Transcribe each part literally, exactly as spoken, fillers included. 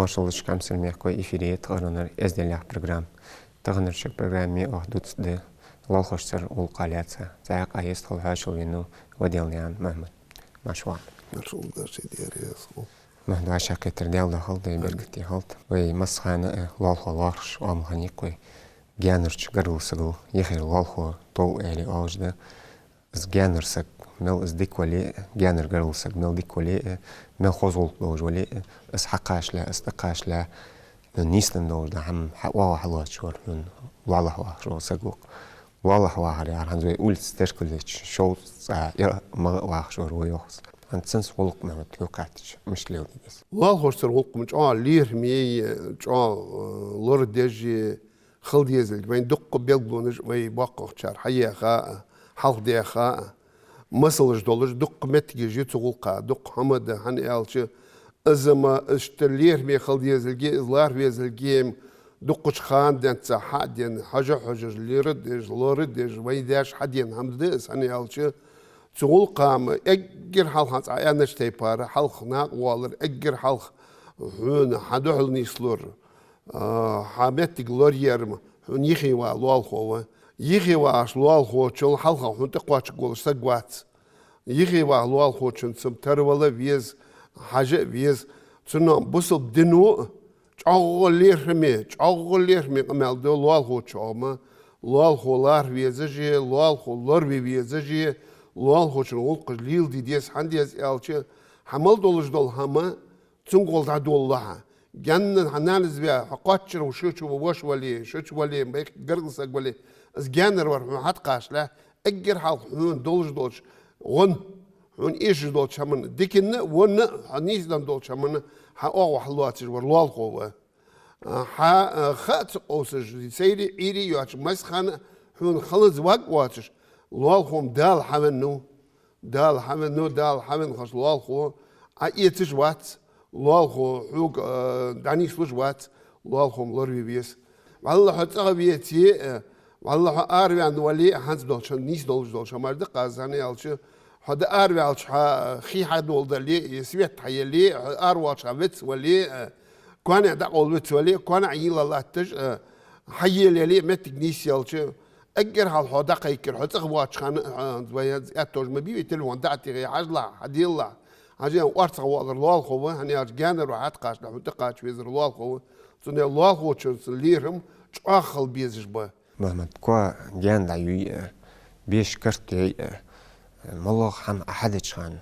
Шаллаш, хьамсара мехкахой, эфире тхарнар эздел яха программа. Таханарча программе оаха дувцаргда лоалахошцара гӀулакха лаьца. Цхьаькха а еза тхал хьоашалгӀа венав Ваделнаькъан Мухьмад. Марша воагӀалва. Маршал да шо, дерригаш. Мухьмад, вӀашагӀкхетар Даьла духьа хилда, беркате хилда. Вай массахана а лоалахой лоархӀаш, оамал хиннай-кх вай гаьнарча гаргарча сагал, юхера лоалахо тов аьле оалаш да. Из гаьнара саг мел из дика вале а, гаьнара гаргара саг мел дика вале а, мел хоза гӀулакх долаш вале а, из хьакхачале, из тӀакхачале, хьона нийсденна долаш да хӀама хьа оагӀув хьалоацаш вар хьона лоалахьа вахаш вола саг ва-кх. Лоалахьа вахар яхар хӀанз вай улица тешкал еча шовзткъа цӀа, я магӀа а вахаш вар ва йоах из. ХӀанз цунца гӀулакх, Мухьмад, хьога хаьттача, мишта леладе деза? Лоалахошцара гӀулакх-м чӀоагӀа лерхӀаме, чӀоагӀа, э, лорадеш а хила дезалга. Вайна дуккха белгалонаш вай боккхагӀчар хьаяьха а, хьалхадаьха а, масалаш долаш дуккха моттигаш я цу гӀулакха, дуккха хӀама да, хӀана аьлча, из-м иштта лерхӀаме хила дезалга, из лархӀа везалга-м дуккхача хана денз хьа а денна, хьожа а хьожаш, лорадеш, лорадеш, вай даьша хьадена хӀама да из, хӀана аьлча, цу гӀулакха-м эггара хьалха, хӀанз Ӏа аьннача тайпара, хьалха накъавоалар, эггара хьалха хьона хьа духьал нийслор, а, хьа моттиг лораяр-м хьона юхе ваха лоалахо ва. Юхе вахача лоалахочул хьалха хьона тӀакхоачаргволаш саг вац. Юхе ваха лоалахочунца-м тара вала веза, хьажа а веза. Цунах бусалба дино а чӀоагӀа лерхӀаме, чӀоагӀа лерхӀаме къамаьл да лоалахочох-м. Лоалахо лархӀа везаш а, лоалахо лораве везаш а, лоалахочун гӀулакхаш леладе деза, хӀана деза аьлча, хьа мел долаш дола хӀама цунга гӀолла дӀадолалу хьа. Гаьнна хьа нанас ваь, хьо кхоачара ва, шуча ва, воша вале, шуча вале, бехк гаргара саг вале, из гаьнара вар хьона хьатӀакхачале, эггара хьалха хьона долаш долча гӀонна, хьона эшаш долча хӀаманна, диканна а, вонна а, хьа нийсденна долча хӀаманна хьа оагӀув хьалоацаш вар лоалахо ва. А, хьа, а, ха а ца къовсаш, сайре а, Ӏуйре а йоацаш, массахана а хьона хала зуваг а воацаш, лоалахо-м Дала хьавеннав. Дала хьавеннав, Дала хьавенна хилча лоалахо Ӏа эцаш вац, лоалахо хьога, а, дӀанийслуш вац, лоалахо-м лораве веза. ВаллахӀи, хьо цӀагӀа веце а, валлахӀи, хьо араваьнна вале а, хӀанз долча, нийса долаш долча хӀамаш да-кх из, хӀана аьлча, хьо дӀаараваьлча хьа хий хьадоладале а, свет хьаяле а, хьо аравоалача хьа вец вале а, коа дӀакъовла вец вале а, коа йийла латташ а, хьаелаяле а, моттиг нийсъелча, эггара хьалха хьо дӀакхайкар, хьо цӀагӀа воацача хана, а, вай хӀанз аьттонаш ма бий вай, телефон дӀатӀатехе, хьажалахь, хьаделалахь, хьажа, аьнна, орцагӀа воалар лоалахо ва, хӀана аьлча гаьнара вар хьатӀакхачале хьона тӀакхача везар лоалахо ва. Цудухьа лоалахочунца лерхӀам чӀоагӀа хила безаш ба. Мухьмад, коа гаьна дӀаюй а, беша карт яй а, малагӀа хӀама Ӏа хьадеча хана,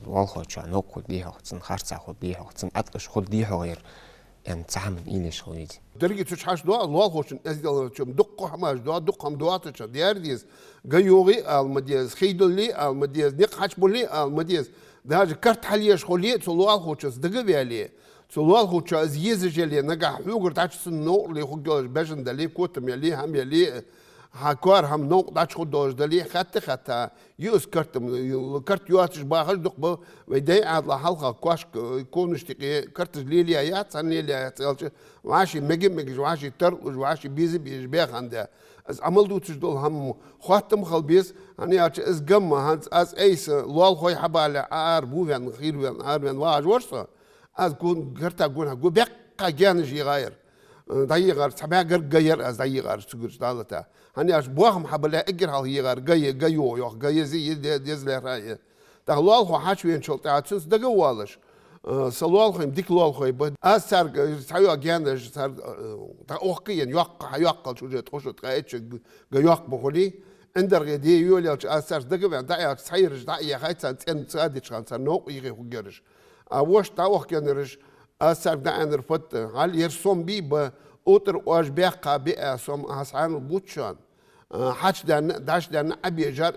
лоалахочоа новкъа хургдий-хьогӀ цунна, харцахьа хургдий-хьогӀ цунна, Ӏаткъаш хургдий-хьогӀ ер, аьнна, цхьа хӀаманна уйла еш хила веза. Деррига цу чу хьадоагӀа, лоалахочун эздел чу-м дуккха хӀамаш доагӀа, дуккха хӀама доацача, дера деза. Га йоагӀе а ала ма деза, хий далале а ала ма деза, никъ хьачубале а ала ма деза. Даже карт хьалъеш хуле а, цу лоалахочунца дага а ваьле, цу лоалахочоа из езаш яле, нагахьа хьогара дӀачу цунна новкъарле хургйолаш бежан дале, котам яле, хӀама яле, хьа коара хӀама новкъа дӀачу хургдолаш дале, хаьтта-хаьтта, ю из карт-м, карт йоацаш бахаш дукха ба, вай дай Ӏаьдала хьалха коашка, ковнашта юкъе карташ лелаяь яц, цхьанне лелаяь яц аьлча, вӀаши мега-мегаш, вӀаши тарлуш, вӀаши беза-безаш баь хиннад. Из Ӏамал дувцаш дола хӀама хоаттам хила беза, хӀана аьлча из га-м хӀанз аз айса лоалахой хьабале Ӏа ара бувенна, хийра венна, ара венна вагӀаш вар со. Аз гон, карта гонахьа гу баьккха гаьнаш йигӀаяр. Э, дӀайигӀар, цхьа бӀаь гаргга яр аз дӀайигӀар цугара даллалца. ХӀана аьлча бохам хьабале эггара хьалха йигӀар га я, га йоагӀа йоах, га еза, е де-, деза лаьрхӀа а я. ТӀаккха лоалахо хьачувеначул тӀехьагӀа цунца дага а воалаш, э, са лоалахой-м дика лоалахой ба. Аз царга, э, цхьайола гаьнаш цар, э, дӀаохка а ена, йоккха, хьайоккхалча уже тхо шу ткъаь итт шу га йоккха ма хулий. ӀиндаргӀе де йолаелча аз царца дага а ваьнна, дӀааьлча цхьа ераш дӀа а яьхай, царна цӀен ца а дича хана цар новкъа йихье хургьяраш. А вешта дӀаохкенараш, аз царга дӀааьннар фуд, хьал ер сом бий ба, утӀара оаш баьккха биа сом, аз хьанал бувц шоана. А, хьачудаьнна, дӀачудаьнна Ӏобежар,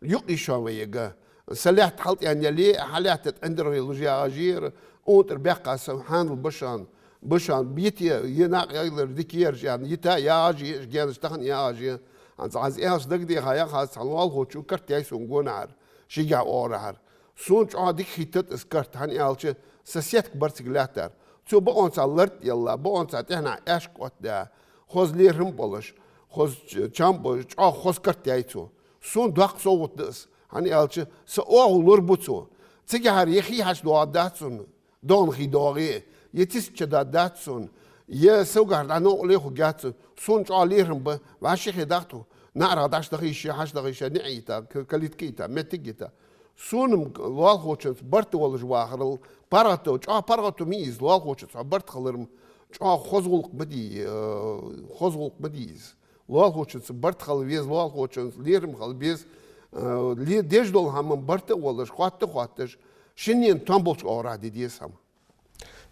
юкъ йиш шоана вайга. Са лаьтта хьалтӀаьнна яле, хьа лаьтта тӀа ӀиндаргӀе луш ягӀаш я ер, утӀара баьккха сом хьанал ба шоана, ба шоана, бите, е накъаялар дика яраш аьнна, йита ягӀаш я, гаьнаш тахан ягӀаш я. ХӀанз аз аьлча дагадехар яхаш, цхьан лоалахочо карт яьй сона гонахьара, шийгахьа оагӀорахьара. Сона чӀоагӀа дика хийттад из карт, хӀана аьлча са сетка бар цига лаьттар. Цо бокъонца лартӀа елла, бокъонца тӀехьнахьа аьшк оттадаь, хоза лерхӀам болаш, хоза ч-, чам болаш, чӀоагӀа хоза карт яьй цо. Сона доккха совгӀат да из, хӀана аьлча са оагӀув лорабу цо. Цигахьара е хий хьачудоагӀаргдац сона, доагӀа хий доагӀе а, Е тиска чу даьдац сона, е согара дӀа новкъа лехаргьяц сона. Сона чӀоагӀа лерхӀам ба, вӀашагӀкхийттад тхо. НаӀарга дӀачу даха йиш я, хьачу даха йиш я, ниӀ йита, к-, калитка йита, моттиг йита. Сона-м лоалахочунца барт а волаш вахарал паргӀато, чӀоагӀа паргӀато ма йий из, лоалахочунца хьо барт хилар-м чӀоагӀа хоза гӀулакх ма дий, э, хоза гӀулакх ма дий из. Лоалахочунца барт хила веза, лоалахочунца лерхӀам хила беза, э, ле-, деш дола хӀама-м барт а волаш, хотта а хотташ, шиннена там болча оагӀорахьа де деза хӀама.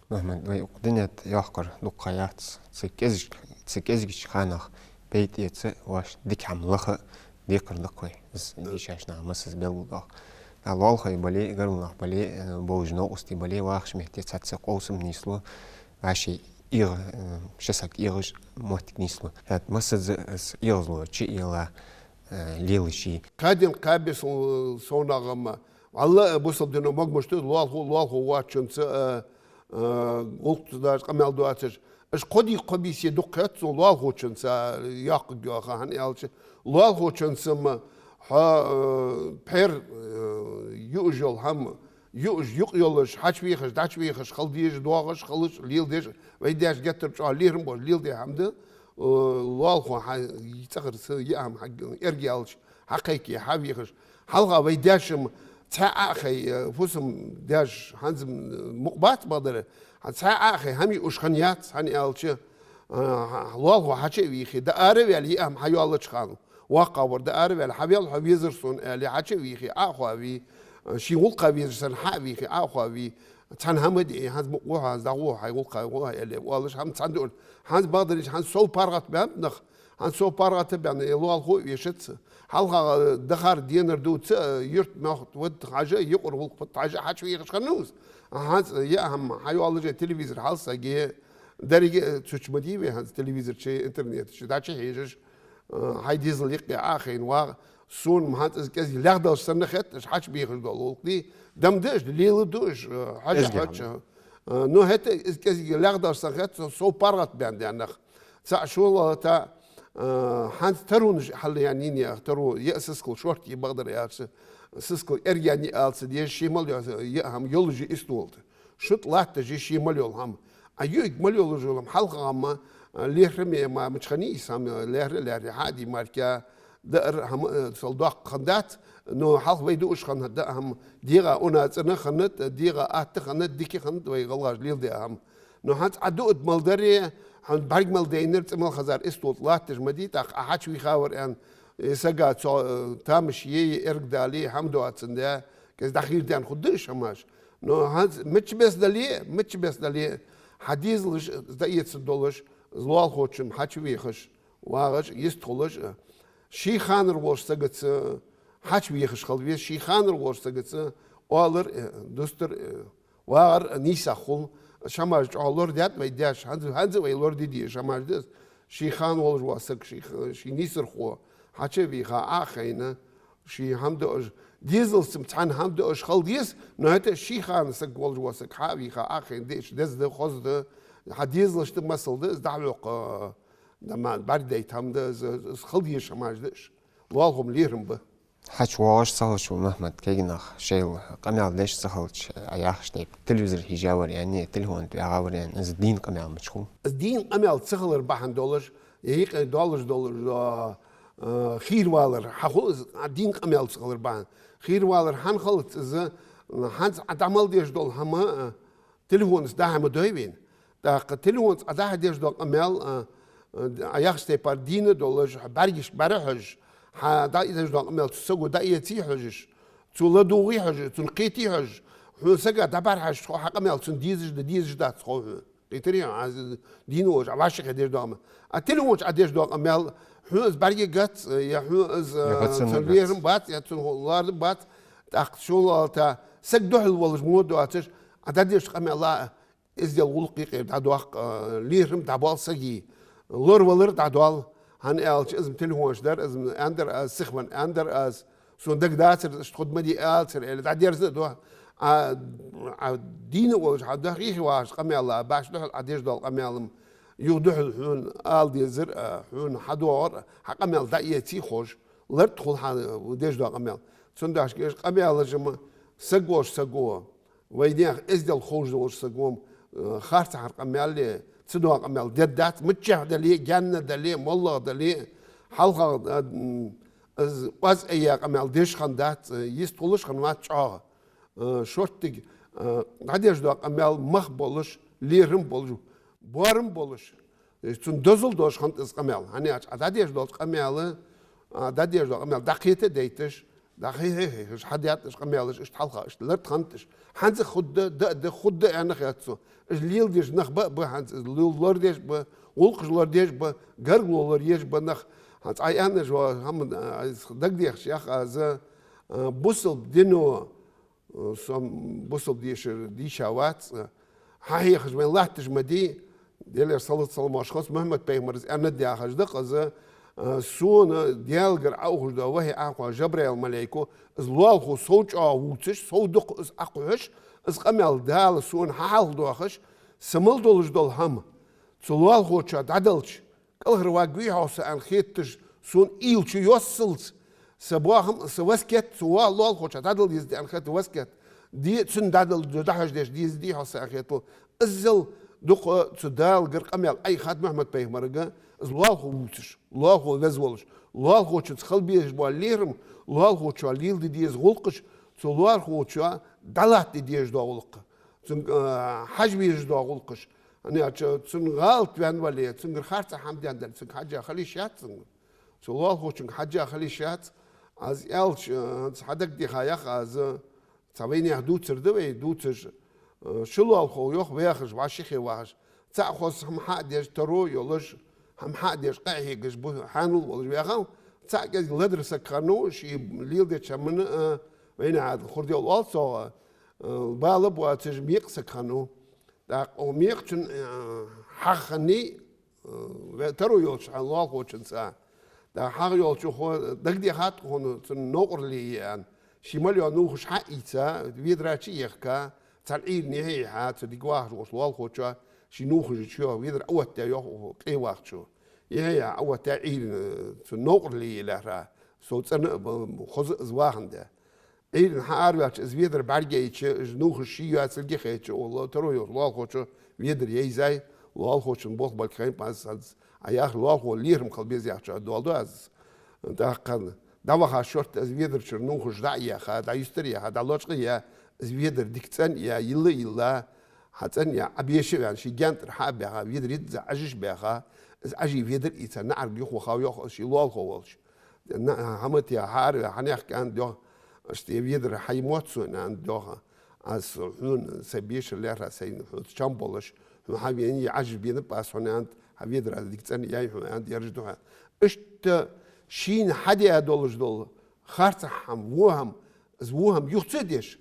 Мухьмад, вай укх дунен тӀа йоккхар дукха ха яц. Цу кӀезиг-, цу кӀезигача ханах бейта эца, вӀаший дика хӀама лаха декхар да-кх вай. Из дийшача наха массаза белгалдоах. ТӀаккха лоалахой бале, гаргара нах бале, э, болаш новкъостий бале, вахача метте цхьацца къовсам нийслу, вӀаший эгӀа, э, ши саг эгӀаш моттиг нийслу. ХӀаьта массаза из эгӀазло чуэла, э, лелаш я. Кхаь ден кхаь бесса совнагӀа-м, валлахӀи, бусалба дино могаш да из, лоалахо, лоалахо воацачунца, э, э, гӀулакх ца деш, къамаьл доацаш. Уж кхо ди, кхо бийса дукха хет сона лоалахочунца йоккхаргйоаха, хӀана аьлча лоалахочунца-м хьо, э, пхьор, э, юаш йола хӀама, юаш юкъ йолаш, хьачувехаш, дӀачувехаш, хила дезаш, доагӀаш, хилаш, леладеш, вай даьша геттара чӀоагӀа лерхӀам болаш леладаь хӀама да, э, лоалахо хьа цӀагӀара са яа хӀама хьа эргаялча, хьакхайке, хьавехаш. Хьалха вай даьша-м цхьаь Ӏо а хай, э, фусам-м даьша хӀанз-м мукъа бац бакъдар, хӀанз цхьаь Ӏо а хай, хӀама юаш хиннаяц, хӀана аьлча, э, лоалахо хьачу а вийхе, дӀаара а ваьле, яа хӀама хьайоаллача хана. ВоккхагӀвар дӀаара а ваьле, хьавел, хьо везар сона, аьле, хьачу а вийхе, Ӏо а хоаве, э, ший гӀулакха везаш санна, хьа а вийхе, Ӏо а хоаве, цхьан хӀама де, хӀанз мукъа гӀо хьо, хӀанз дӀагӀо хьо, хьай гӀулакха гӀо хьо, аьле, оалаш хӀама цхьана дуаш. ХӀанз бакъдар, хӀанз сов паргӀата баьннаб нах, хӀанз сов паргӀата баьнна, э, лоалахо а вешац. Хьалха, э, дахар денар дувца, э, юрт-мохк вадда хьажа, юкъара гӀулакх путта хьажа, хьачувехаш хиннав из. ХӀанз яа хӀама хьайоаллаш, телевизор хьалсаге, деррига, э, цу чу ма дий вай хӀанз телевизор чу, интернета чу, дӀачухьежаш, э, хьай дезал юкъе Ӏо а хайна вагӀа. Сона-м хӀанз из кӀезига лехдалаш санна хет, уж хьачубехаш дола гӀулакх дий. Да-м да уж, леладу уж, э, хьажа а хьоча. Э, ну, хӀаьта из кӀезига лехдалаш санна хет сона, сов паргӀата баьнна да нах. Цхьа шоллагӀа-тӀа, э, хӀанз таронаш хьалъяьннай, таро, е сискал шортта я бакъдар аьлча, сискал эргаяьннай ала ца дезаш, ше мел йола яа хӀама йолаш я истола тӀа. Шу тӀа латташ я ше мел йола хӀама. А юйга мел йолаш йола хӀама хьалха-м, э, лерхӀаме ма мича хиннай из хӀама, лаьрхӀа а лаьрхӀа, хьа а дий мара-кх, даар хӀама, э, сел доккха хиннадац, но хьалха вай дуаш хинна даа хӀама, дегӀа уна цӀена хиннад, дегӀа атта хиннад, дика хиннад вай гӀалгӀаша леладаь хӀама. Но хӀанз Ӏа дуад мел даре, хьона бӀарг мел дайнар, цӀи мел хазар истола тӀа латташ ма дий, тӀаккха Ӏа хьачувийхавар аьнна, э, сага цо, э, тамаш е, е эргадале, хӀама доацандаь, кӀезига дӀахийрадаьнна хургда уж хӀамаш. Но хӀанз мичча бесса дале, мичча бесса дале, хьа дезалаш дӀаэца долаш, лоалахочун хьачувехаш, вагӀаш, йистхулаш, ший ханара волча сагаца хьачувехаш хила веза, ший ханара волча сагаца оалар, э, дустар, э, вагӀар нийсагӀа хул. Уж хӀамаш чӀоагӀа лорадаьд вай даьша, хӀанз, хӀанз а вай лораде дезаш хӀамаш да уж. Ший хана волаш вола саг, ший х-, ший нийсархо хьачу а вийха, Ӏо а хайна, ший хӀама доаш, дезалца-м цхьана хӀама доаш хила деза, но хӀаьта ший хана саг волаш вола саг хьа а вийха, Ӏо а хайна, деш деза да, хоза да, хьа дезалашта масал да из, дӀахьокха, да ма, бӀаргадайта хӀама да из, из хила дезаш хӀамаш да уж. ЛоалахӀам лерхӀам ба. ХьачувоагӀаш ца хилча, Мухьмад, кагий нах шоайла къамаьл деш ца хилча, Ӏа яхача тайпара телевизор хьежа вар аьнна, телефон тӀа ваьгӀа вар аьнна, из дийна къамаьл мича хул? Из дийна къамаьл ца хилар бахьан долаш, е юкъе долаш долаш, а, а, хийравалар хьахул из, а, дийна къамаьл ца хилар бахьан. Хийравалар хӀана хилац из, хӀанз Ӏа дӀа мел деш дола хӀама, а, телефонаца дӀа-хьа ма дой вайна. ТӀаккха телефонаца Ӏа дӀа-хьа деш дола къамаьл, а, а, Ӏа яхача тайпара дийна долаш, хьа бӀаргашка бӀара хьожаш, хьа дӀадеш дола къамаьл цу саго дӀаэций хьожаш, цо ладувгӀий хьожаш, цунна кхетий хьожаш, хьона сага дӀабӀарахьежача, хьа къамаьл цунна дезаш да, дезаш дац хов хьона. Кхийтарий хьона, аз дийна волаш, Ӏа вӀашагӀкхеташ деш дола къамаьл. А телефонаца Ӏа деш дола къамаьл, хьона из бӀаргагуц, е хьона из, е хьона цунна лерхӀам бац, е цунна лоархӀам бац, тӀаккха шоллагӀа-тӀа саг духьал волаш мо доацаш, Ӏа дӀадеш къамаьла эздел, гӀулакх юкъера дӀадоаккх, а, лерхӀам дӀабоал сага. Лоравалар дӀадоал. ХӀана аьлча, из-м телефонаш дар, из-м аьннадар аз, сихвенна аьннадар аз. Сона дагадацар, иштта хургда ма дий аьлацар, аьле, дӀадерза а ду. А, а дийна волаш, хьа дӀахо хьехавагӀаш къамаьла, башха духьал Ӏа деш дола къамаьл-м юха духьал хьона ала дезар, а, хьона хьадоагӀар, хьа къамаьл дӀаэций ховш, лартӀа хул хьа деш дола къамаьл. Цудухьа-кх уж къамаьлаш-м саг волча саго, вайнаьха эздел ховш долча саго-м э, харцахьара къамаьл, цу доагӀа къамаьл дергдац, миччахьа дале а, гаьна дале а, моллагӀа дале а, хьалха, э, м, из оаз айя къамаьл деш хиннадац, э, йистхулаш хиннавац чӀоагӀа. Э, шорттига, э, дӀадеш дола къамаьл мах болаш, лерхӀам болаш, боарам болаш, э, цунна дозал долаш хиннад из къамаьл. ХӀана аьлча, Ӏа дӀадеш долча къамаьла, Ӏа дӀадеш дола къамаьл дӀакхета а дайташ, дӀахьехьа а хьехаш, хьадаьд уж къамаьлаш, иштта хьалха, иштта лард хиннад уж. ХӀанз а хургда, даа а да, хургда аьнна хет сона. Уж леладеш нах ба а ба хӀанз, уж ло-, лорадеш ба, гӀулакхаш лорадеш ба, гаргало лораеш ба нах. ХӀанз Ӏа аьнна дола хӀама, а, из дагадехаш, йоах аз, а, бусалба дино, э, со бусалба дешар дийша вац, э, хьахьехаш вайна латташ ма дий, Даьлера салот-саламаш хилда цунна, Мухьаммад-пайхамара аьннад яхаш да-кх из, э, сона Даьлагара Ӏоухаш дола вахьи Ӏокхухьаш Жабраил малейко, из лоалахо сов чӀоагӀа вувцаш, сов дукха из Ӏокхухьаш, из къамаьл Дала сона хьахьалха доахаш, са мел долаш дола хӀама цу лоалахочоа дӀаделча, кӀалхарваргвий-хьогӀ со аьнна хетташ, сона уйла чу йоссалца, са бахам, са васкет, цу ва-, лоалахочоа дӀадала деза аьнна хетта васкет, де, цунна дӀадала, дӀахьожадеш деза дий-хьогӀ со аьнна хетта. Иззал дукха цу Даьлагара къамаьл Ӏайхад Мухьаммад-пайхамарга, из лоалахо вувцаш, лоалахо веза волаш, лоалахочунца хила безаш бола лерхӀам, лоалахочоа леладе деза гӀулакхаш, цу лоалахочоа дӀалатта де дезаш дола гӀулакх, цунга, а, хьажа везаш дола гӀулакхаш. ХӀана аьлча, цун гӀалат ваьнна вале, цунгара харцахьа хӀама даьнна дале, цунга хьежжа хила йиш яц цунга. Цу лоалахочунга хьежжа хила йиш яц. Аз аьлча, э, хӀанз хьа дагадеха, йоах аз, цхьа вайнаьха дувцар да вай дувцаш, э, ши лоалахо, йоах, ваьхаш, вӀаший хье вахаш. ЦаӀ хоза хӀама хьа а деш, таро а йолаш, хӀама хьа а деш, къа а хьегаш, бу-, хьанал волаш ваьхав. ЦаӀ кӀезига ледара саг хиннав, ше леладеча хӀаманна, э, вайнаьха хургдолаш оал цох, э, бала боацаш мекъа саг хиннав. ТӀаккха укх мекъачун, э, хьагӀ хиннай, э, ве-, таро йолча хьа лоалахочунца. ТӀаккха хьагӀ йолча хо дагадехад хьона цун новкъарло я аьнна. Ше мел йола нувхаш хьа а ийца, ведара чу а ехка, цхьан Ӏуйрийна юхье яьхьа, цу дика вахаш волча лоалахочоа, ший нувхаш чу йола ведар Ӏооттаяь, йоах, укх къе вахачо. Юхье яьхьа Ӏооттаяь Ӏуйрийна, цун новкъарло я лаьрхӀа, сов цӀена а ба-, хоза а из вахандаь. Ӏуйрийна хьаараваьлча, из ведар бӀаргаяйча, уж нувхаш ший йоацилга хетача, ло-, таро йолча лоалахочо ведар йайзай, лоалахочун болх болга хайнаб аз, аз, Ӏа яхар лоалахо лерхӀам хила беза яхачоа доаладу аз. ТӀаккха дӀаваха шортта из ведар чура нувхаш дӀа а яьха, дӀаюстар а яьха, дӀалочкъа а яь, из ведар дика цӀена а яь, йилла а йилла, хьа цӀена а яь, Ӏобеша а ваьнна, ший гаьна тӀара хьа а баьха, ведар йизза Ӏажаш а баьха, из Ӏажий ведар а ийца наӀарга юхавахав, йоах, из ший лоалахо волча. На-, хӀама тӀа хьаараваь, хьанехк аьннад, йоах, иштта ведар хьай мотт сона, аьннад, йоах, аз хьона са бешара лаьрхӀа сайна хьоца чам болаш, хьо хьавена, Ӏажаш бенаб аз хьона, аьннад, хьа ведар аз дика цӀена яьй хьона, аьннад, ераш да хьона. Иштта шийна хьадаь долаш дола харцахьа хӀама, во хӀама, из во хӀама юха ца деш,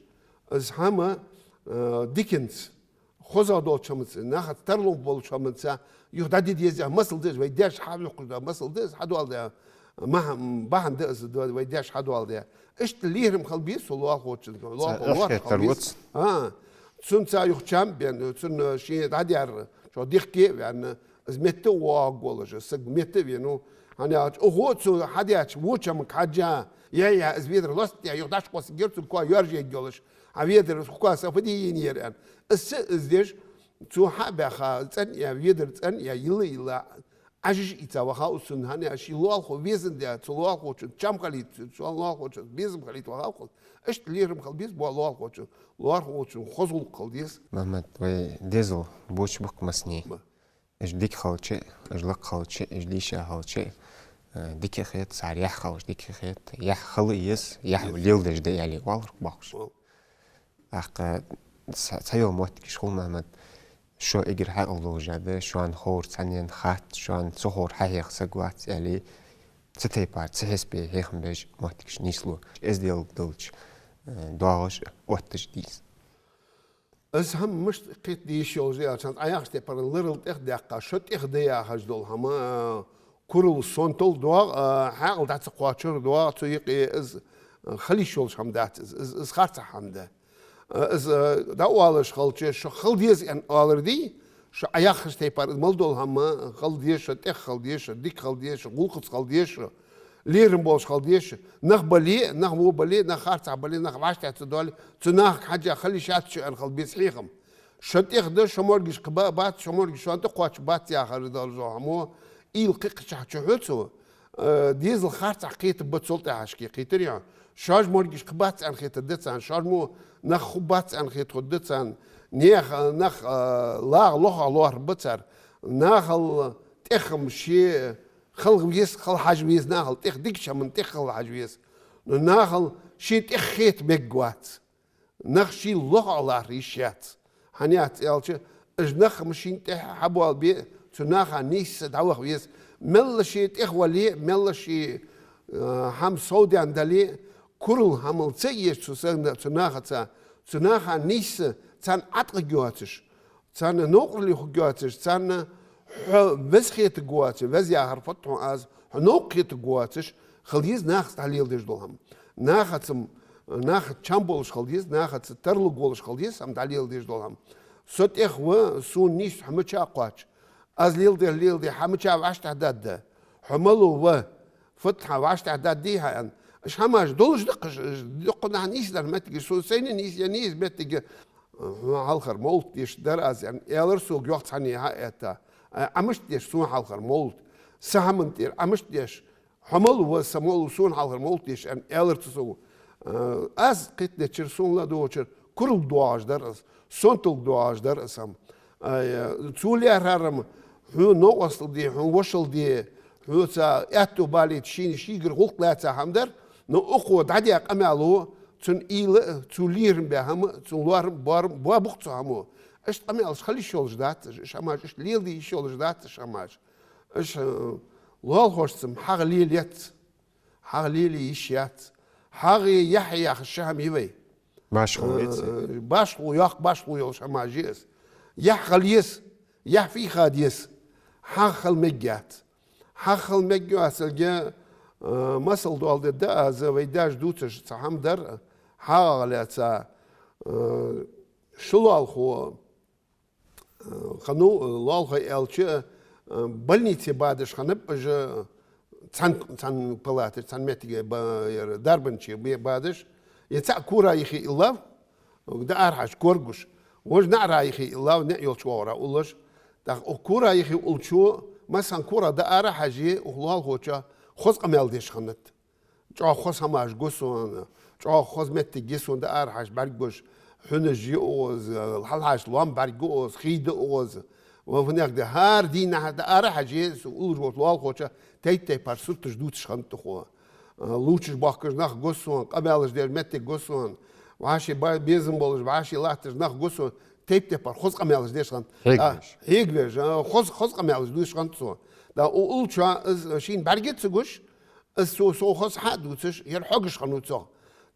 из хӀама, э, диканца, хозагӀа долча хӀаманца, нахаца тарлам болча хӀаманца юха дӀаде деза, масал да из, вай даьша хьалъюкъуш да масал да из, хьадоаладаь, ма-, бахьан да из, вай даьша хьадоаладаь. Иштта лерхӀам хила беза цу лоалахочунга, лоалахо лоархӀаш хила беза. А, цунца юха чам бенна, цунна ший дӀадаьр чӀоагӀа дехке а ваьнна, из метта а воагӀаргволаш, из саг метта а венав. ХӀана аьлча, укхо цо хьадаьча воча хӀаманга хьежжа, яй-яй, из ведар лостаяь, юха дӀакхоссаргьяр цунга, коа йоаржаергйолаш, хьа ведар, хӀа, коа са фу де енаяр, аьнна. Из ца из деш, цо хьа а баьха, цӀена а яь, ведар цӀена а яь, йилла а йилла, Ӏажаш а ийца вахав из цунна, хӀана аьлча ший лоалахо везандаь, цу лоалахочун чам хилийта, цу лоалахочун безам хилийта вахав-кх из. Иштта лерхӀам хила беза, бо лоалахочун, лоалахочун хоза гӀулакх хила деза. Мухьаммад, вай дезал боча ба-кх массане. Ба. Уж дика хилча, уж лакха хилча, уж дийша хилча, э, дика хет, цар яхь хилча дика хет, яхь хила еза, яхь леладеш да аьле оалар-кх боккхагӀчар. Вал. ТӀаккха ца-, цхьайола моттигаш хул, Мухьаммад, шо эггара хьаькъал долаш да, шоана ховр цхьаннена хац, шоана ца ховр хьахьеха саг вац аьле, цу тайпара, цу хьисапе хьехам беш моттигаш нийслу. Эздел долча, э, доагӀаш, отташ дийца. Из хӀама мишта кхета дезаш йолаш я аьлча, хӀанз Ӏа яхача тайпара ларал тӀех а даьккха, шо тӀех да яхаш дола хӀама, а, курал, сонтал доагӀа, а, хьаькъал дӀа ца кхоачар доагӀа, цу юкъе из, а, хила йиш йолаш хӀама дац из, из, из харцахьа хӀама да. А, из, а, дӀаоалаш хилча, шо хила деза аьнна оалар дий, шо Ӏа яхача тайпара из мел дола хӀама хила деза, шо тӀех хила деза, шо дика хила деза, шо гӀулакхаца хила деза, шо лерхӀам болаш хила деза, нах бале, нах во бале, нах харцахьа бале, нах вӀаштӀехьа ца доале, цу нахага хьежжа хила йиш яц шо аьнна хила беза хьехам. Шо тӀех да, шо моргаш кхаба а бац, шо моргаш шоана тӀакхоачаш бац яхар долаш дола хӀама, уйла кхы а кхаьчача хьоцу, э, дезал харцахьа кхетаргба цул тӀехьашка, кхетарий хьо? Шоаш моргаш кхаьбац аьнна хетаргда царна, шоаш мо нах хургбац аьнна хетаргда царна, нах, нах, э, лагӀа лохагӀа лоархӀаргба цар, нахал тӀех-м ший хала веза, хала хьажа веза, нахал тӀех дикача хӀаман тӀех хала хьажа веза. Но нахал ший тӀех хета мегаш вац. Нах шийла лохагӀа лархӀа йиш яц. ХӀана яц аьлча, уж нах-м шийна тӀехьа хьабоалабе, цу наха нийсса дӀаваха веза. Мел ший тӀех вале а, мел ший, э, хӀама совдаьнна дале а, курал хӀамал ца эша цу сагана, цу нахаца, цу наха нийсса царна Ӏаткъа йоацаш, царна новкъарле хургйоацаш, царна хьо веза хетарг воацаш, веза яхар фуд хьона аз, хьо новкъа хетарг воацаш, хила еза нахаца дӀалеладеш дола хӀама. Нахаца-м, нахаца чам болаш хила еза, нахаца тарлуг волаш хила еза хӀама дӀалеладеш дола хӀама. Со тӀех ва, сона нийсса хьо мича кхоач. Аз леладер леладе, хьа мича вӀаштӀехьдаргда. Хьо малув ва, фуд хьа вӀаштӀехьдаргдий хьа аьнна. Уж хӀамаш долаш да-кх уж, уж дуккха нахана нийсдар моттигаш, сона сайна нийсъеннай из моттиг. Хьона хьалхара мовлат деш дар аз, аьнна, аьлар сога йоккха цхьанне хьа а этта. Ай, Ӏа мишта деш сона хьалхара мовлат? Са хӀаман тӀера Ӏа мишта деш? Хьо малув ва, са малув, сона хьалхара мовлат деш, аьнна, аьлар цо сога. Э, аз кхетадеча хана, сона ладувгӀача хана, куралг доагӀаш дар из, сонталг доагӀаш дар из хӀама. Ай, э, цо лаьрхӀар-м хьона новкъостал де, хьона вошал де, хьоца аьттув балийта шийна шийгара гӀулакх лаьца хӀама дар, но укхо дӀадаь къамаьло, цун уйла а, цо лерхӀам баь хӀама а, цун лоархӀам, боарам, боабу-кх цу хӀамо. Иштта къамаьлаш хила йиш йолаш дац уж, уж хӀамаш иштта леладе йиш йолаш дац уж хӀамаш. Уж, э, лоалахошца-м хьагӀ лелаец, хьагӀ лелае йиш яц. ХьагӀ е яхь яхаш ши хӀама я вай. Башхало яц. Э, башхало, йоккха башхало йолаш хӀамаш я уж. Яхь хила еза, яхь фу яха деза, хьагӀ хила мегаш яц. ХьагӀ хила мегаш йоацилга, э, масал доаладергда аз, вай даьша дувцаш цхьа хӀама дар, хьагӀах лаьца, э, ши лоалахо, э, хиннав, э, лоалахой аьлча, э, больнице бадаш хиннаб уж, цхьан, цхьан палате, цхьан моттиге ба-, яр дарбанче бе-, бадаш. Е цаӀ кора юхе иллав, дӀаарахьежача корагуш. Вож наӀара юхе иллав, наӀ йолча оагӀора уллаш. ТӀаккха укх кора юхе уллачо, массахана корах дӀаарахьеже, укх лоалахочоа хоза къамаьл деш хиннад. ЧӀоагӀа хоза хӀамаш го сона, чӀоагӀа хоза моттиг я сона дӀаарахьежача бӀаргагуш, хьунаш я укхаза, хьалхашка лоам бӀаргаго укхаза, хий да укхаза. Ва фуннагӀа да, хӀара дийнахьа дӀаарахьеже, со уллаш волча лоалахочоа тайп-тайпара сурташ дувцаш хиннад укхо. Лувчаш-бохкаш нах го сона, къамаьлаш деш моттиг го сона, вӀаший ба-, безам болаш, вӀаший латташ нах го сона, тайп-тайпара хоза къамаьлаш деш хиннад. Хьегавеш. А, хьегавеш, а, хоза, хоза къамаьлаш дувцаш хиннад сона. ТӀаккха у-, уллачоа из шийна бӀарга ца гуш, из со, сов хоза хьа а дувцаш, ер хьогаш хиннав цох.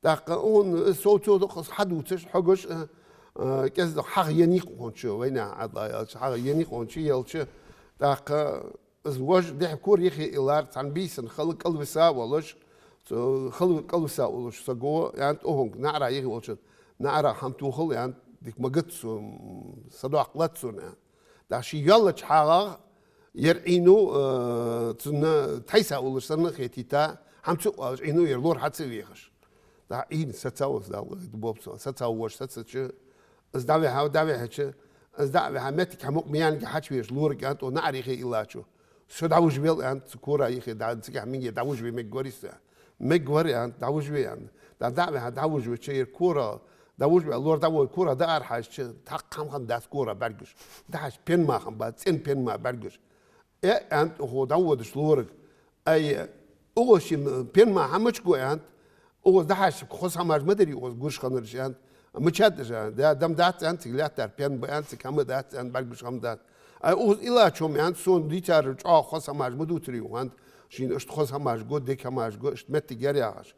ТӀаккха укхун из сов цо дукха хьа а дувцаш, хьогаш, э, э, кӀезига хьагӀ еннай-кх укхун чу, вайнаьха Ӏадал аьлча, хьагӀ еннай-кх укхун чу, елча, тӀаккха из вож дехьа кора юхе иллар, цхьан бийсан хала кӀалвиса а волаш, цу хала кӀалвиса а волаш саго, аьннад укхунга, наӀара юхе волчунга, наӀарах хӀама тохал, аьннад, дика ма гӀерта сона, м, са доккха латт сона, аьннад. ТӀаккха ше йоаллача хьагӀах ер Ӏийнув, э, цунна тхьайса уллаш санна хетийта, хӀама ца оалаш Ӏийнув ер лор хьа ца вехаш. ТӀаккха Ӏийна сацав из, Дала къахетам болба цунна, сацав вож, сацача, из дӀавихьав, дӀавихьача, из дӀа а вихьа, моттиг хьа мукъа ма яьннагӀа хьачувеш лорага, аьннад укх наӀара юхе иллачо. Со дӀавижавел, аьннад, цу кора юхе дӀа-, цигахьа миге дӀавижаве мегаш варий со? Мегаш вар, аьннад, дӀавижаве, аьннад. ТӀаккха дӀа а вихьа, дӀавижавича, ер кора, дӀавижаваь, лор дӀавода, кора дӀаарахьежача, тхьаккха хӀама хиннадац кора бӀаргагуш. ДӀахьежача пен мара хиннабац, цӀена пен мара бӀаргагуш. Э, аьннад укхо, дӀаводаш лорага. Ай, укхо шийна пен мара хӀама мича го, аьннад, укхаза дӀахьежача хоза хӀамаш ма дарий укхаза гуш хиннараш, аьннад. Мичад уж, аьннад, да, да-м дац, аьннад, цига лаьттара пен ба, аьннад, цига хӀама дац, аьннад, бӀаргагуш хӀама дац. Ай, укхаза иллачо-м, аьннад, сона дийцар чӀоагӀа хоза хӀамаш ма дувцарий укхо, аьннад, шийна иштта хоза хӀамаш го, дика хӀамаш го, иштта моттиг яр яхаш.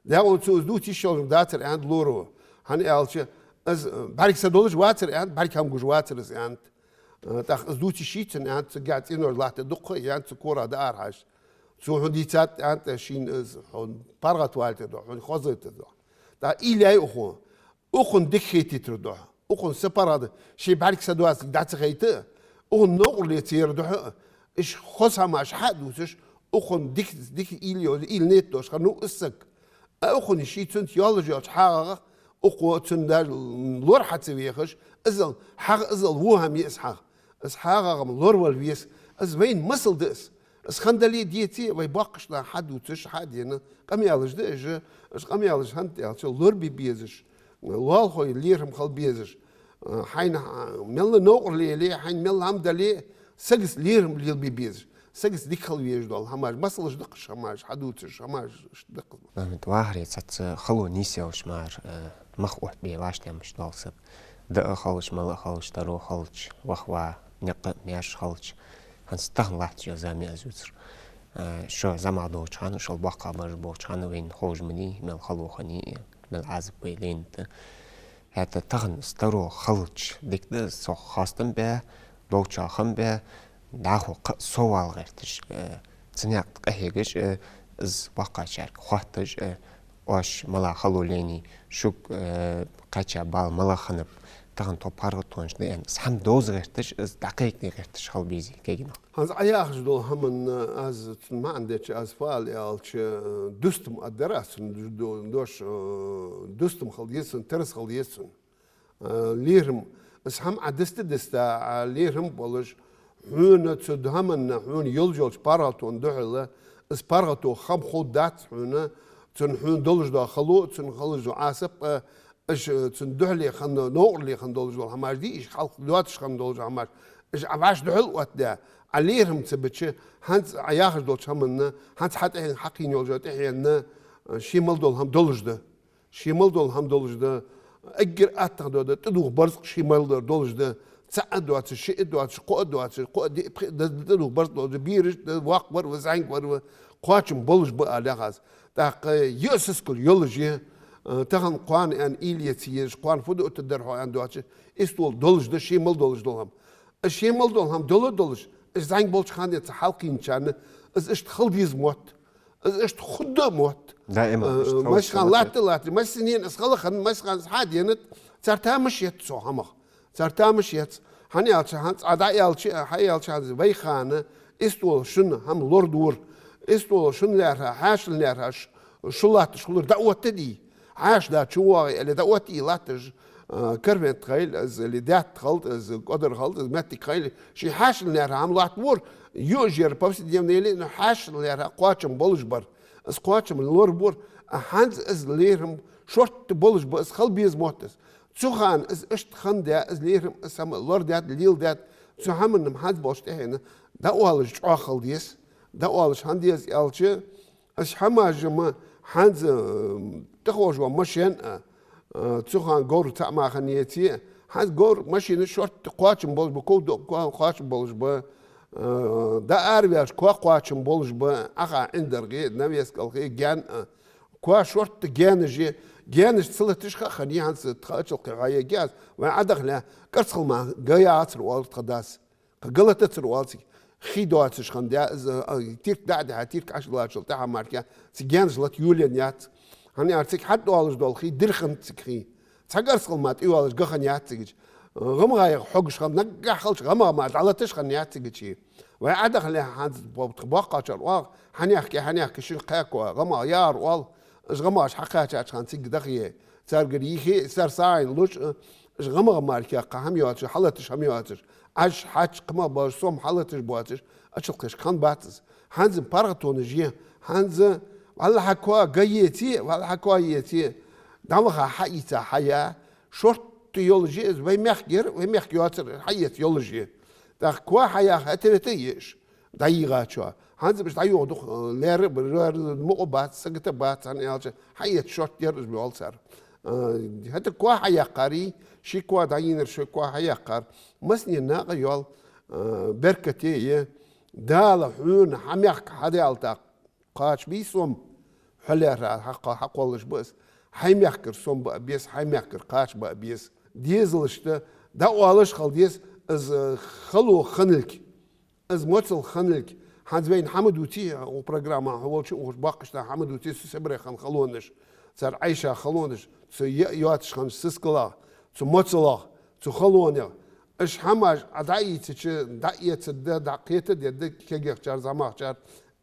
Дагӏо цо из дувца йиш йолаш дацар, аьннад лоро. ХӀана аьлча, из бӀаргса долаш вацар, аьннад, бӀарг хӀама гуш вацар из, аьннад. Э, тӀаккха из дувца йиш йий цунна, аьннад, цигахьа цӀенош латтар дукха, аьннад, цу кора дӀаарахьежача. Цо хьона дийцад, аьннад, шийна из хьона паргӀатвалийтаргда, хьона хозайтаргда. ТӀаккха уйла яьй укхо. Укхунна дика хетийтар духьа, укхунна са паргӀата, ший бӀаргса доацилга дӀа ца хайта, укхунна новкъарле ца яр духьа, уж хоза хӀамаш хьа а дувцаш, укхунна дика, дика уйла йо-, уйла нийт долаш хиннав из саг. А укхунна ший цунца йоаллаш йолча хьагӀах, Укхо цунна даже лор хьа ца вехаш, иззал хьагӀ, иззал во хӀама я из хьагӀ. Из хьагӀах-м лоравала веза. Из вайна масал да из. Из хинна дале а, деце а, вай боккхийча наха хьадувцаш, хьадена къамаьлаш да уж. Уж къамаьлаш хӀана да аьлча, лорабе безаш, лоалахой лерхӀам хила безаш. Хьайна мел новкъарло яле а, хьайна мел хӀама дале а, сагаца лерхӀам лелабе безаш. Сагаца дика хила везаш дола хӀамаш, масалаш да-кх уж хӀамаш, хьадувцаш хӀамаш, иштта да-кх. Мухьаммад, вахаре цхьацца хало нийсъенна мара, э, мах оттабе лаштемаш дола саг. Даа хилча, мала хилча, таро хилча, ваха-ваха, никъ а, маьрша хилча, хӀанз тахан латтача заман аз юцар. Э, шо зӀамагӀа долча хана, шул боккхагӀбараш болча хана вайна ховш ма дий, мел хало хиннай, мел Ӏазап вай лайнад. ХӀаьта тахан из таро хилча, дика да из, цох хоастам бе, долчох хам бе, дӀахо кхы а совала гӀерташ, э, цу наькъа тӀа къахьегаш, э, из боккхагӀчарга хоатташ, э, оаш мала хало лайнай, шуга, э, кхаьча бала малагӀа хиннаб, тахан тхо паргӀатонаш да аьнна, из хӀама довза гӀерташ, из дӀакхайкаде гӀерташ хила безий кагий нах. ХӀанз Ӏа яхаш дола хӀаманна аз цун маӀан деча, аз фу ала аьлча, э, дустам а дар аз цун ду-, ду-, дош, э, дустам хила деза цун, тераз хила деза цун. Э, лерхӀам, из хӀама Ӏа диста-диста, Ӏа лерхӀам болаш, хьона цу хӀаманна, хьона йолаш йолча паргӀатонна духьала, из паргӀато хам ховргдац хьона, цунна хьона долаш дола хало, цунна хулаш дола Ӏазап, э, уж, э, цунна духьале хинна, новкъарле хинна долаш дола хӀамаш дий, уж хьалха доацаш хинна долаш дола хӀамаш, уж Ӏа вӀаши духьал оттадаь, Ӏа лерхӀам ца бича, хӀанз Ӏа яхаш долча хӀаманна, хӀанз хьа тӀехьенна, хьакхийна йолча тӀехьенна, э, ший мел дола хӀама долаш да. Ший мел дола хӀама долаш да, эггара аттагӀа дола да, тӀадувха барзкъа ший мел дар долаш да, цаӀ а доацаш, шиъ а доацаш, кхоъ а доацаш, кхоъ а, диъ а, пхиъ а да, тӀадувха барзкъа долаш да, бераш да, воккхагӀбар ва, зӀамагӀбар ва, кхоачам болаш ба, аьле аз. ТӀаккха йиъ сискал йолаш я, э, тахан кхоана аьнна уйла е ца езаш, кхоана фу дуъ тӀа дар хьо аьнна доацаш, иштта долаш да, ший мел долаш дола хӀама. Из ший мел дола хӀама дола а долаш, из зӀамига болча хана денз хьалкхийначарна, из иштта хила деза мотт, из иштта хургда мотт. Даим, э, иштта хила, массахана латта а латтар, массанена из хала хинна, массахана из хьаденад, цар тамаш ец цу хӀамах. Цар тамаш ец. ХӀана аьлча, хӀанз Ӏа дӀааьлча, хьааьлча, хӀанз вай хана, иштта шун хӀама лорадора, иштта шун лаьрхӀа, хьаьшал лаьрхӀа ш-, шу латташ хулар дӀаоттадий. Хьаьша да чу воагӀе, аьле, дӀаоттае латташ, а, каравент хилда из, или даьтта хилда из, кӀодар хилда из, моттиг хилда, ший хьаьшал лаьрхӀа хӀама латтабора, юаш яр повседневный или, но хьаьшал лаьрхӀа кхоачам болаш бар. Из кхоачам лорабора, а хӀанз из лерхӀам шортта болаш ба, из хила беза мотт из. Цу хана из иштта хинна да, из лерхӀам, из хӀама лорадаьд, леладаьд, цу хӀаманна-м хӀанз болча тӀехьенна дӀаоалаш чӀоагӀа хила деза. ДӀаоалаш хӀана деза аьлча, из хӀамаш-м хӀанз, э, тӀаховш вола машен а, э, цу хана говр цаӀ мара хинна еце а, хӀанз говр, машинаш шортта кхоачам болаш ба, ков до-, кхо-, кхоачам болаш ба, э, дӀаараваьлча коа кхоачам болаш ба, Ӏаха ӀиндагӀе, навес кӀалхе, гаьна а. Коа шортта гаьнаш я, гаьнаш ца латаш ха а хиннай, хӀанз тха Ачалкхе хьоаергья аз, вай Ӏодахале, КӀарцхалмане га яцар оал тха дас. Кхы га латацар оал цига. Хий доацаш хиннад из, а, Тирк дӀа а дихьа, Тирк Ӏочулоацачул тӀехьагӀа мара цига гаьнаш лата йолаенна яц. ХӀана аьлча цига хьатӀадоалаш дола хий дир хиннад цига хий. Цхьа КӀарцхалмане тӀайоалаш га хинна яц цигача. ГӀамгӀаех хьогаш хиннад, наггахьа хилча гӀамгӀа мара дӀалаташ хинна яц цигача. Вай Ӏодахале, хӀанз бо-, боккхагӀчар оал, хьанехке, хьанехке шин кхаь коа гӀамгӀа яр оал, уж гӀамгӀаш хьакхаьчача хана цига даха е. Царгара йихе, цар сагӀийна луш, уж гӀамгӀа мара кхы хӀама йоацаш, хьалаташ хӀама йоацаш. Ӏаж, хьаж, кхы мел бола сом хьалаташ боацаш, Ачалкхешка хиннабац из. ХӀанз-м паргӀатонаш я, хӀанз, валлахӀи, коа га еце, валлахӀи, коа еце, дӀаваха хьаийца хьая, шортта йолаш я из, вай мехка яр, вай мехка йоацар хьаэца йолаш я. ТӀаккха коа хьаяха хӀаьта-вета а еш, дӀайийгӀачоа. ХӀанз-м уж дӀайоагӀа дукха, э, лаьрра а, лаьрра а мукъа бац, сагота бац, хӀана аьлча, хьаэца шортта яр уж, йоал цар. Э, хӀаьта коа хьаяьккхарий, ши коа дӀайийнар, ши коа хьаяьккхар. Массане накъа йоал, э, беркате я, Дала хьона хьа мехка хьадаьлча, кхоачам бий сом, хьо лаьрхӀа хьакхо-, хьакхоллаш ба из. Хьай мехкара сом ба а беза, хьай мехкара кхача ба а беза. Дезалашта дӀаоалаш хила деза, из хало хинналга, из моцал хинналга. ХӀанз вайна хӀама дувций, укх программа хьо волча, укх боккхийча наха хӀама дувций цу Сибре хинна халонаш, цар Ӏайша халонаш, цу йиъ йоацаш хиннача сискалах, цу моцалах, цу халонех. Уж хӀамаш Ӏа дӀаийцача, дӀаэцаргда, дӀакхетаргда кагийчар, зӀамагӀчар.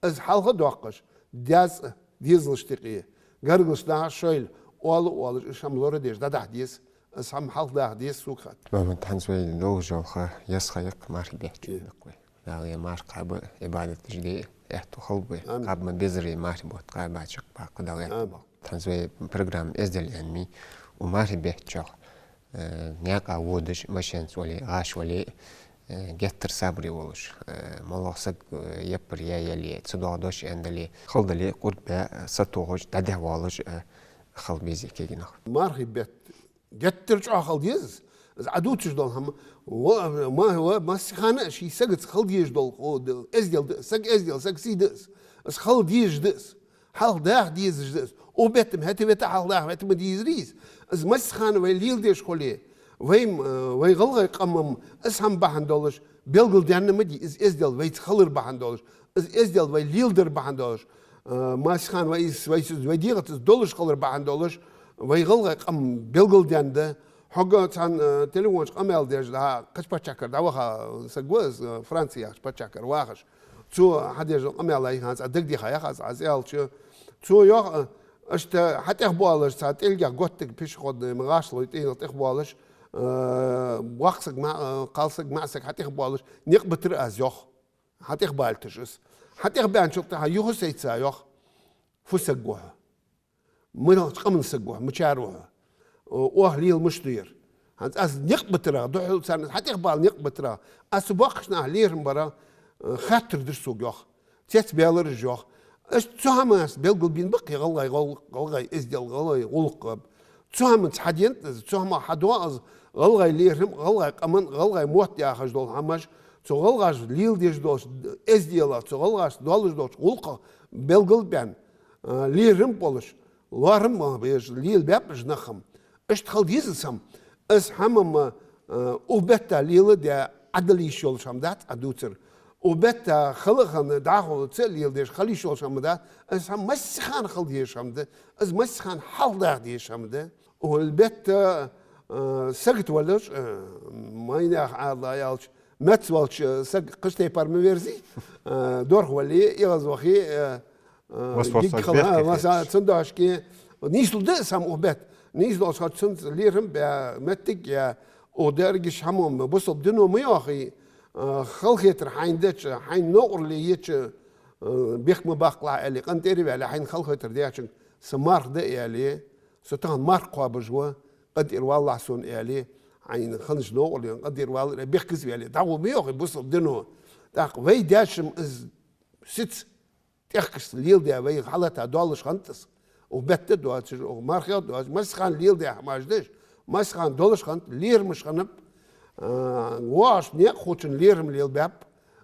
Из хьалха доаккхаш, даьца, дезалашта юкъе, гаргарча наха шоайла, оала а оалаш, из хӀама лорадеш дӀадахьа деза, из хӀама хьалхадаха деза сога хетта. Мухьаммад, хӀанз вай долаш йола ха, еза ха я-кх, мархий бетта чу Э. да-кх вай. Дала ер марха кхаба, Ӏибадаташ де аьттув хилба вай. Амин. Кхаба ма беззара мархий бутт кхаьбача-кх, бакъда Дала аьттув Амин. болба. ХӀанз вай программа эздел аьнна ма йий, укх мархий бетта чухь, э, наькъа водаш, машенаца вале, гӀаш вале, э, геттара сабаре волаш, э, моллагӀа саг, э, яппар яь яле, цадоагӀа дош аьнна дале, хала дале, къурд баь, сатохаш, дӀадехьавоалаш, э, хила беза кагий нах. Мархий бетта геттара чӀоагӀа хила деза из. Из Ӏа дувцаш дола хӀама, ва, ма, ва, массахана а ший сагаца хила дезаш дола, о, д-, эздел да, саг эздел, саг сий да из. Из хила дезаш да из. Хьалхадаха дезаш да из. Укх бетта-м хӀаьта-вета хьалхадаха, хӀаьта ма дезарий из. Из массахана вай леладеш хуле, вай-м, э, вай гӀалгӀай къаман-м из хӀама бахьан долаш белгалдаьнна ма дий, из эздел вайца хилар бахьан долаш, из эздел вай леладар бахьан долаш, э, массахана вай из, вай из, вай дегӀаца из долаш хилар бахьан долаш, вай гӀалгӀай къам белгалдаьнна да. Хьога цхьан, э, телефона чу къамаьл деш, дӀа, кхыча паччахьалкхера дӀаваха саг ва из, э, Франци яхача паччахьалкхера вахаш. Цо хьадеш дола къамаьл хӀанз цхьа дагадеха яхаш аз, аз аьлча. Цо йоах, э, иштта хьатӀехбоалаш, цхьа тӀелгех готтаргда пешеходный, ма гӀашлой тӀа тӀехбоалаш, э, воккха саг, ма-, э, кхалсаг, маӀа саг хьатӀехбоалаш, никъ битар аз, йоах. ХьатӀехбалийташ из. ХьатӀехбаьнначул тӀехьагӀа юха сайца йоах: «Фу саг ва хьо? Мел къаман саг ва хьо, мичара ва хьо? О, оаха лела мишта ду ер?» ХӀанз аз никъ битарах, духхьал царна хьатӀехбала никъ битарах, аз цу боккхийча наха лерхӀам барах, э, хаттар дир сога, йоах. Цецбаьлар уж, йоах. Иштта цу хӀаманца белгалбаьнна ба-кх ер гӀалгӀай гӀул-, гӀалгӀай эздел, гӀалгӀай гӀулакх. Цу хӀаманца хьадена да из, цу хӀамах хьадоагӀа из гӀалгӀай лерхӀам, гӀалгӀай къаман, гӀалгӀай мотт яхаш дола хӀамаш, цу гӀалгӀаша леладеш долча эзделах, цу гӀалгӀашца долаш долча гӀулакхах белгалбаьнна, а, лерхӀам болаш, лоархӀам а беш лелабаьб уж нах-м. Иштта хила деза из хӀама. Из хӀама-м, а, укх бетта леладаь Ӏа дала йиш йолаш хӀама дац Ӏа дувцар. Укх бетта хала а хинна, дӀахо ца а леладеш хила йиш йолаш хӀама дац. Из хӀама массахана хила дезаш хӀама да. Из массахана хьалхадаха дезаш хӀама да. Укх бетта, а, сагота волаш, а, майнаьха Ӏаьдала аьлча, меца волча саг кхыча тайпара ма верзий, а, дорха вале, эгӀазвахе, а, а, Вас-, вас гиг саг хала, бехке а, вас-, хеташ. Цудухьа нийслу да из хӀама укх бетта. Нийслу долаш хилча, цунца лерхӀам баь, моттиг яь, укх дерригача хӀаман, бусалба дино ма йоахий, а, халахетар хьайна дича, хьайна новкъарло еча, а, бехк ма баккхалахь аьле, къинтӀера ваьле, хьайна халахетар даьчунга са марха да аьле, со тахан марха кхоабаш ва, къинтӀера валалахь сона аьле, хьайна хиннача новкъарлонна къинтӀера валалахь, бехказа ваьле, дӀагӀо ма йоахий бусалба дино. ТӀаккха вай даьша-м из сица тӀехкашца леладаь вай хьалата долаш хиннад из. Укх бетта а доацаш, укх мархий а доацаш, массахана леладаь хӀамаш да уж, массахана долаш хиннад, лерхӀамаш хиннаб, а, воагӀаш наькъа хулачунна лерхӀам лелабаьб,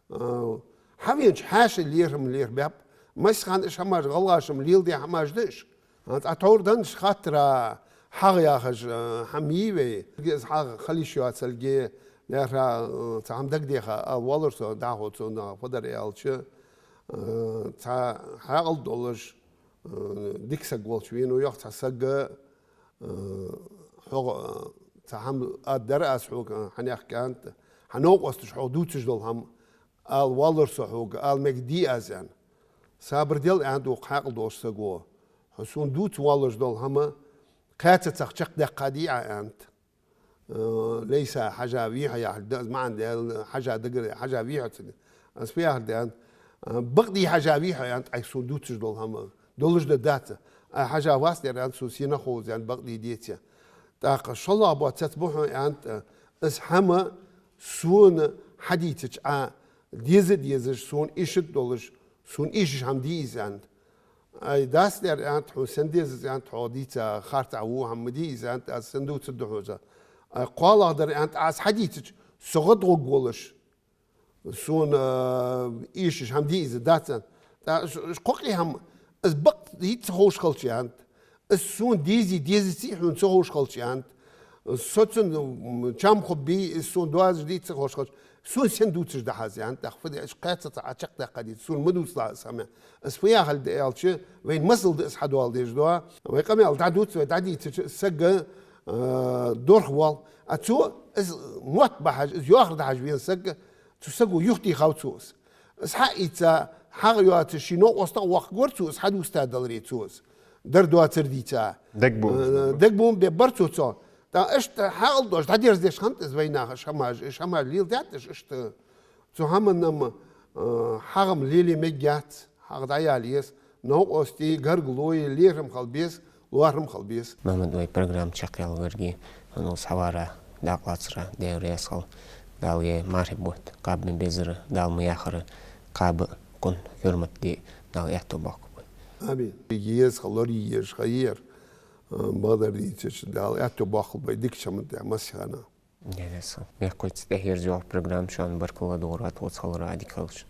а, хьавенача хьаьший лерхӀам лелабаьб, массахана уж хӀамаш гӀалгӀаша-м леладаь хӀамаш да уж. ХӀанз Ӏа тхьовра деннача хаттара хьагӀ яхаш, а, хӀама йий вай. Из хьагӀ хила йиш йоацалга, лаьрхӀа, а, цхьа хӀама дагадеха ала воаллар со, дӀахо цунах фу дар аьлча, а, цхьа хьаькъал долаш, а, дика саг волча венав, йоах, цхьа саг, а, хьога, а, цхьа хӀама а дар аз хьога, хьанех кӀант, хьа новкъосташа хьога дувцаш дола хӀама ала воаллар со хьога, ала мегаш дий аз, аьнна. Сабар де, аьннад укх хьаькъал долча саго. Хьо сона дувца воаллаш дола хӀама кхаь цацах чакхдаьккхадий Ӏа, аьннад. Э, лейса хьажа вий хьо яхилга да из, маӀан даьлла, хьажа дагара, хьажа вий хьо цига. Аз фу яхилга да, аьннад. Э, бакъдий хьажа вий хьо, аьннад, Ӏайха сона дувцаш дола хӀама долаш да, дац. Ӏа хьажа вац дер, аьннад, сона сенах хов из, аьннад, бакъдий деце. ТӀаккха шоллагӀа боаца цецбу хьона, аьннад, э, из хӀама сона хьадийцача Ӏа деза а дезаш, сона эшаш долаш, сона эшаш хӀама дий из, аьннад. Ай, дац дер, аьннад, хьона сенна деза из, аьннад, хьо дийца харцахьа ва хӀама ма дий из, аьннад, аз сенна дувцаргда хьона из. Ай, кхоалагӀдар, аьннад, аз хьадийцача, со гӀадгӀоргволаш, сона, а, эшаш хӀама дий из, дац, аьннад. ТӀаккха ш-, ш-, кхо-кхы хӀама, из бакъ дий ца ховш хилча, аьннад, из сона дезий дезаций хьона ца ховш хилча, аьннад, со цун, м, чам хургбий, из сона доазув дий ца ховш хилча, сона сенна дувцаш да хьа из, аьннад, тӀаккха фу де, уж кхаь цацах Ӏа чакхдаьккхадий, сона ма дувцалахь из хӀама. Из фу яхилга да аьлча, вайна масал да из хьадоаладеш дола. Вай къамаьл дӀадувц, вай дӀадийцача, саг, а, дорха воал. А цо из мотт бахьаш, из йоахар дахьаш вена саг, цу саго юхатехав цо из. Из хьаийца, хьагӀ йоацаш, ший новкъостах воккхаргвар цо из, хьадувцадаларе цо из. дар доацар дийца. Дагбу. Э, дагбу бе бар цо цо. ТӀаккха иштта хьаькъал долаш, дӀадерзадеш хиннад из вайнаха, шамаж, шамаж леладаьд уж иштта. Цу хӀаман-м, э, хьагӀ-м лелае мегаш яц, хьагӀ дӀаяла еза, новкъостий, гаргалой, лерхӀам хила беза, лоархӀам хила беза. Мохьмад, вай программа чакхъяьлларгья, хьона укхаза хьаварах, дакъа лацарах Даьла раьза хилва, Дала е мархий бутт кхаба ма беззара, Дала ма яххара, кхаба, кхунна хьурмат де, Дала аьттув боаккхалба вай. Амин. Еза хилар, езаш ха яр, э, бакъдар дийцача, Дала аьттув боаккхалба вай дикача хӀаман тӀа массехана. Интересно. Мехкахой, цу тӀехьа ерзайоагӀа программа, шоана баркал доагӀа тхоца хиларах, дика хийла шун.